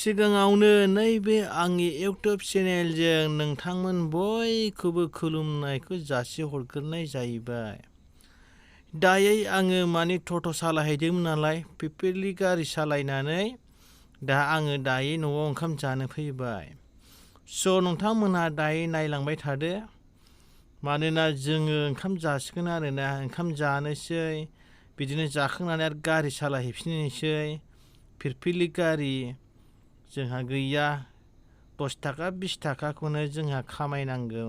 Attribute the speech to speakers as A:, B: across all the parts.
A: सिगाङावनो नैबे आंनि इउटुब चेनेलजों नोंथांमोन बयखौबो खुलुमनायखौ जासिहरग्रोनाय जाहैबाय। दायो आङो माने टट' सालायहैदोंमोन नालाय पिपिलि गारि सालायनानै दा आङो दायो न'आव ओंखाम जानो फैबाय। स' नोंथांमोनहा दायो नायलांबाय थादो। मानोना जोङो ओंखाम जासिगोन आरोना, ओंखाम जानोसै, बिदिनो जाखांनानै आरो गारि सालायहैफिननोसै पिरपिलि गारि। जोंहा गैया 10 थाखा 20 थाखाखौनो जोंहा खामायनांगौ।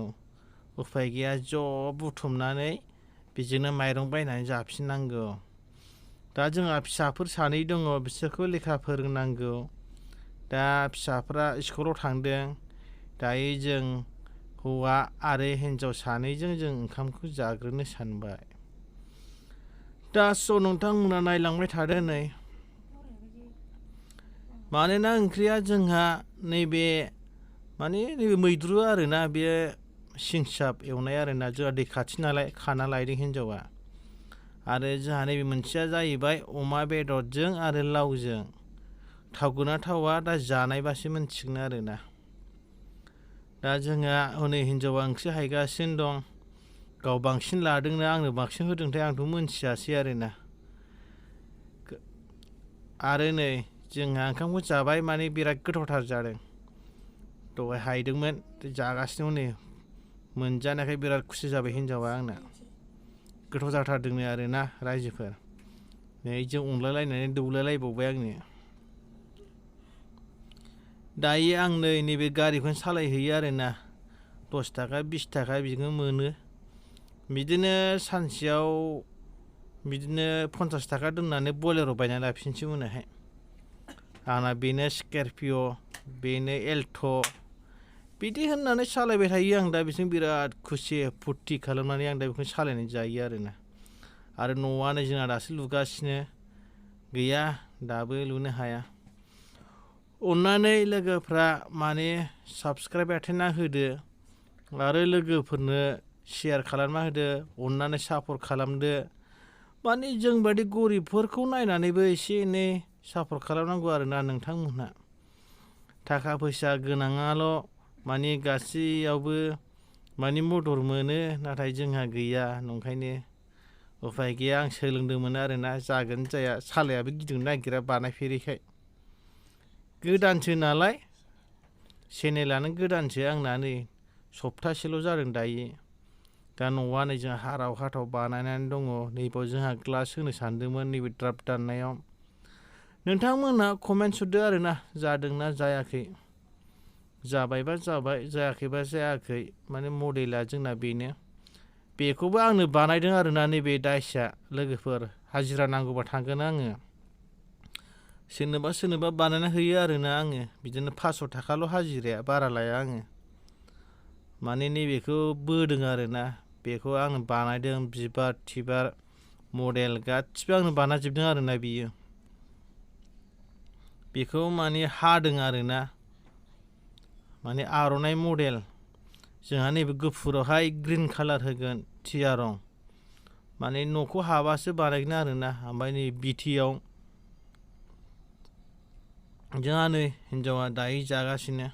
A: उफाय गैया ज' बुथुमनानै बेजोंनो माइरं बायनानै जाफिननांगौ। दा जोंहा फिसाफोर 2 दङ, बिसोरखौ लेखा फोरोंनांगौ। दा फिसाफ्रा स्कुलाव थांदों। दायो जों हौवा आरो हिन्जाव 2जों जों ओंखामखौ जाग्रोनो सानबाय। दा स' नोंथांमोना नायलांबाय थादो नै। मानोना ओंख्रिया जोंहा नैबे मैद्रु आरोना, बे सिंसाब एवनाय आरोना, जोंहा दै खाथि नालाय खाना लायदों हिन्जावा। आरो जोंहा नैबे मोनसेया जाहैबाय अमा बेदरजों आरो लावजों। थावगोना थावा दा जानायबासो मोनथिगोन आरोना। दा जोंहा हनै हिन्जावा ओंख्रि हायगासिनो दं। गाव बांसिन लादोंना आंनो बांसिन होदोंथाय आंथ' मोनथियासै आरोना। आरो नै जोंहा ओंखामखौ जाबाय, माने बिराद गोथावथार जादों। दहाय हायदोंमोन, जागासिनो नै मोनजानायखाय बिराद खुसि जाबाय हिन्जावा आंना। गोथाव जाथारदोंनो आरोना रायजोफोर। नै जों अनलायलायनानै दौलायलायबावबाय आंनो। दायो आं नैबे गारिखौनो सालायहैयो आरोना। 10 थाखा 20 थाखा बिदिनो मोनो। बिदिनो सानसेयाव बिदिनो 50 थाखा दोननानै बलेर' बायनानै लाफिनसै उनावहाय। आंना बेनो स्करपिय', बेनो एल्ट'। बिदि होननानै सालायबाय थायो आं दा बेजों बिराद खुसि फुरथि खालामनानै आं दा बेखौनो सालायनानै जायो आरोना। आरो न'आनो जोंहा दासो लुगासिनो, गैया दाबो लुनो हाया। अननानै लोगोफ्रा माने साबस्क्राइब आथेना होदो आरो लोगोफोरनो शेयार खालामना होदो, अननानै सापर्ट खालामदो। माने जोंबादि गरिबफोरखौ नायनानैबो एसे एनै सापर्ट खालामनांगौ आरोना नोंथांमोनहा। थाखा फैसा गोनाङाल' माने गासैयावबो माने मदद मोनो, नाथाय जोंहा गैया। नंखायनो उफाय गैया, आं सोलोंदोंमोन आरोना, जागोन जाया सालायाबो गिदिंनो नागिरा बानायफेरैखाय। गोदानसो नालाय, चेनेलानो गोदानसो आंना, नै सप्तासेल' जादों दायो। दा न'आ नै जोंहा हाराव हाथाव बानायनानै दङ। नैबाव जोंहा ग्लास होनो सानदोंमोन नैबे ड्राफ्ट दाननायाव। नोंथांमोनहा कमेन्ट हरदो आरोना, जादोंना जायाखै। जाबायबा जाबाय, जायाखैबा जायाखै। माने मडेला जोंना बेनो। बेखौबो आंनो बानायदों आरोना नैबे दाइसआ। लोगोफोर हाजिरा नांगौबा थांगोन आङो। सोरनोबा बानायना होयो आरोना आङो। बिदिनो 500 थाखाल' हाजिराया, बारा लाया आङो। माने नैबेखौ बोदों आरोना, बेखौ आङो बानायदों। बिबार थिबार मडेल गासिबो आंनो बानायजोबदों आरोना बियो। बेखौ माने हादों आरोना, माने आर'नाइ मडेल। जोंहा नैबे गुफुरावहाय ग्रिन कालार होगोन थिया रं। माने न'खौ हाबासो बानायगोन आरोना। ओमफ्राय नै बिटिआव जोंहा नै हिन्जावा दायो जागासिनो,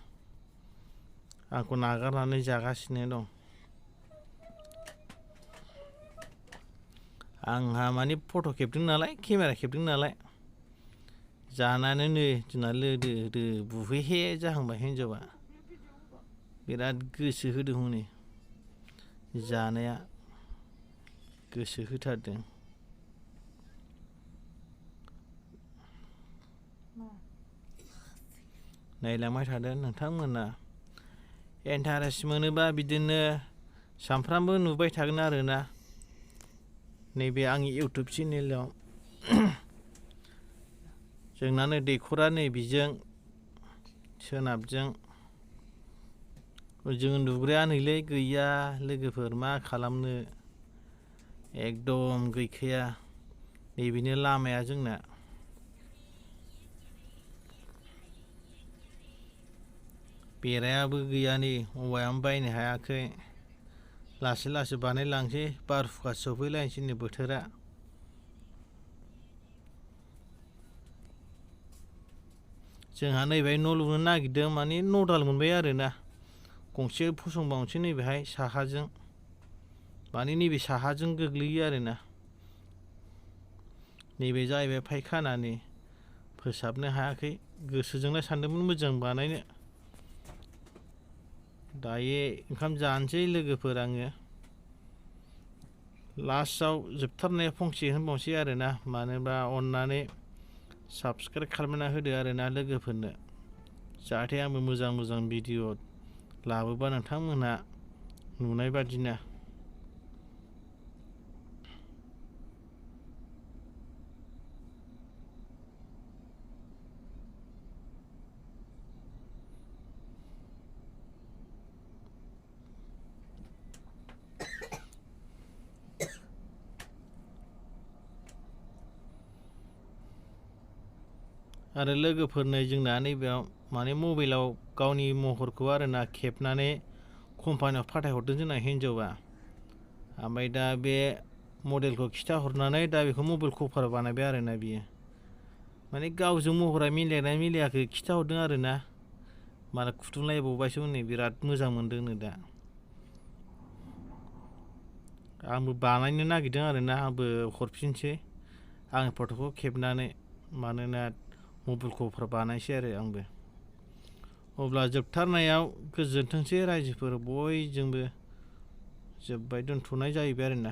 A: आंखौ नागारनानै जागासिनो दं। आंहा माने फट' खेबदों नालाय, केमेरा खेबदों नालाय, जानानै नै जोंना लोदो दो बुहैहे जाहांबाय हिन्जावा। बिराद गोसो होदों हनै जानाया, गोसो होथारदों। नायलांबाय थादो नोंथांमोना। इन्टारेस्ट मोनोबा बिदिनो सानफ्रामबो नुबाय थागोन आरोना नैबे आंनि इउटुब चेनेलाव। जोंना नै दैखरा नै बिजों सोनाबजों। जों दुगैया नैलै गैया लोगोफोर, मा खालामनो, एकदम गैखाया। नैबेनो लामाया जोंना। बेरायाबो गैया नै, औवायानो बायनो हायाखै। लासै लासै बानायलांसै, बारहुंखा सफैलायनोसै नै बोथोरा। जोंहा नैबेहाय न' लुनो नागिरदों माने न'दाल मोनबाय आरोना गंसे फसंबावनोसै नैबेहाय साहाजों माने नैबे साहाजों गोग्लैयो आरोना नैबे जाहैबाय फायखानानि फोसाबनो हायाखै गोसोजोंलाय सानदोंमोन मोजां बानायनो दायो ओंखाम जानोसै लोगोफोर आङो लास्टआव जोबथारनायाव फंसे होनबावनोसै आरोना मानोबा अननानै साबस्क्राइब खालामना होदो आरोना लोगोफोरनो जाहाथे आंबो मोजां मोजां भिडिअ लाबोबा नोंथांमोनहा नुनाय बादिनो आरो लोगोफोरनो जोंना नैबेयाव माने मबाइलाव गावनि महरखौ आरोना खेबनानै कम्पानियाव फाथायहरदों जोंना हिन्जावा ओमफ्राय दा बे मडेलखौ खिथाहरनानै दा बेखौ मबाइल कभार बानायबाय आरोना बियो माने गावजों महरा मिलायना मिलायाखै खिथाहरदों आरोना माला खुथुमलायबावबायसो हनै बिराद मोजां मोनदोंनो दा आंबो बानायनो नागिरदों आरोना आंबो हरफिनसै आंनि फट'खौ खेबनानै मानोना मबाइल कभार बानायसै आरो आंबो अब्ला जोबथारनायाव गोजोनथोंसै रायजोफोर बयजोंबो जोब्बाय दोनथ'नाय जाहैबाय आरोना